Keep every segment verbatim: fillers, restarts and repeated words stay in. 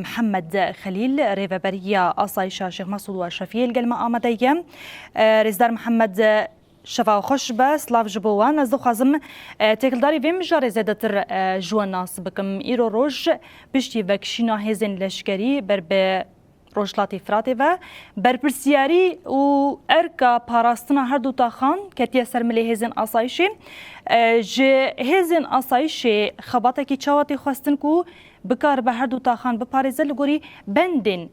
Mihemed Xelîl, rêveberiya Asayîşa Şêx Mesûd û Eşrefiyê li gel me amade ye. E, Rêzdar Mihemed, şeva xweş be, silav ji bo wan. Ez dixwazim, e, têkildarî vê mijarê zêdetir, e, ji we nas bikim. Îro roj piştî vekişîna hêzên leşkerî ber bi Rojhilatê Firatê ve, berpirsiyarî û erka parastina her du taxan ketiye ser milê hêzên asayîşê. E, ji hêzên asayîşê xebatekî çawa tê xwestin ku bikaribe her du taxan biparêze li gorî bendên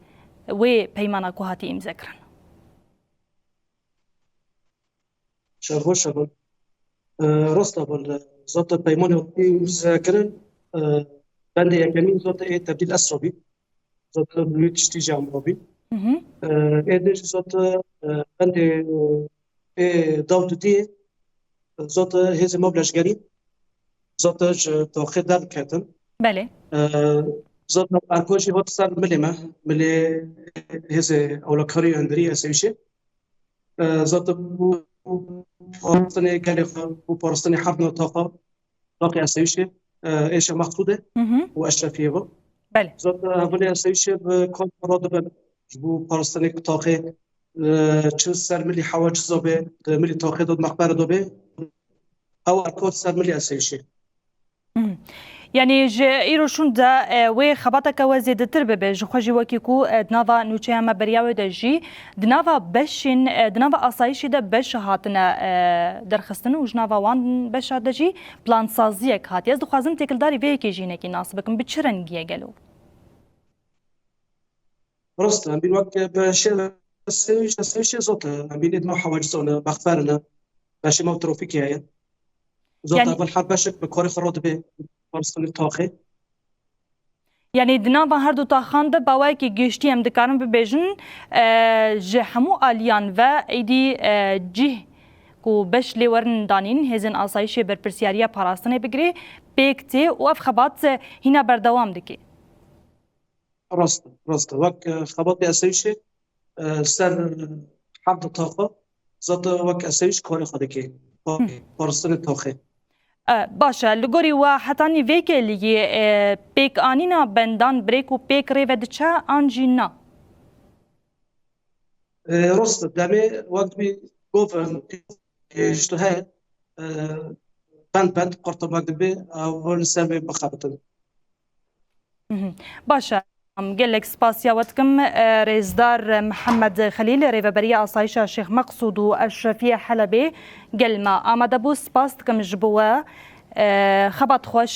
wê peymana ku hatî îmze kirin? Şerbo şerbo. E, Rast e, bal, zat peymanê wekî imze kirin, e, bendê yekemîn zat ê tebdîl esra bî. Zat bi wî tiştî jî amra bî. Hı hı. E, Ê din jî zat, e, bendê, e, ê daw didiyê, zat hêzê me bi leşgerî, zat ji taxê derketin. Belê. E, Zat erko jî hat ser milê me, milê hêzê ewlekarî hundirî esewîşê. E, zat bû parastinê gelê xwe, bû parastinê hevna taxa, taxê esewîşê, e, êşa Mexsûdê Hı hı. û Eşrefiyê ve. Belê. Zat hevalê esewîşê bi kar xwe radibin ji bo parastinê taxê, e, çi ser milî hewa çi zabe, di milî taxê de, di mexbere de be, ew erkot ser milî esewîşê. Hmm. Yanî ji îro şûn de, e, wê xebateke we zêdetir bibe. Ji xwe jî wekî ku, e, di nava nûçeya me beriya wê de jî, di nava beşên, e, di nava asayîşê de beş hatine, e, derxistin û ji nava wan beşa de jî plansaziyek hatiye. Ez dixwazim têkildarî vê yekê jî hinekî nas bikim. Bi çi rengî ye gelo? Rast e, em bîn wek beşê sewîş, sewîşê zot e. Em bîn êdma hewacizan e, bexfer ne. Beşê me trafîkê heye. Zot Yani- evel her beşek bi karê xwe re dibe. Parastinê taxê. Yanî di nava her du taxan de bawayekî giştî em dikarin bibêjin, e, ji hemû aliyan ve êdî, e, cih ku beş lê werin danîn, hêzên asayîşê berpirsiyariya parastinê bigirê, pêk tê û ev xebat, e, hîna berdewam dike. Rast e, rast e. Wek, e, xebatê esewîşê, e, ser hevda taxa, zat wek esewîş karê xwe dike. Pa-, Hı. Parastinê taxê. E, baş e. Li gorî we hetanî vê kêliyê, e, pêkanîna bendan bi rêk û pêk rê ve diçe an jî na? E, rast e. Demê wek dibî govern, e, ji tu heye, e, bend bend qarta wek dibî, ew li ser vê bixebitin. Mhm. Baş e. Gelek spasiya we dikim, e, Rêzdar Mihemed Xelîl, Rêveberiya Asayîşa Şêx Meqsûd û Eşrefiyê Helebê gel me amade bû. Spas dikim ji bo we. E, xebat xweş,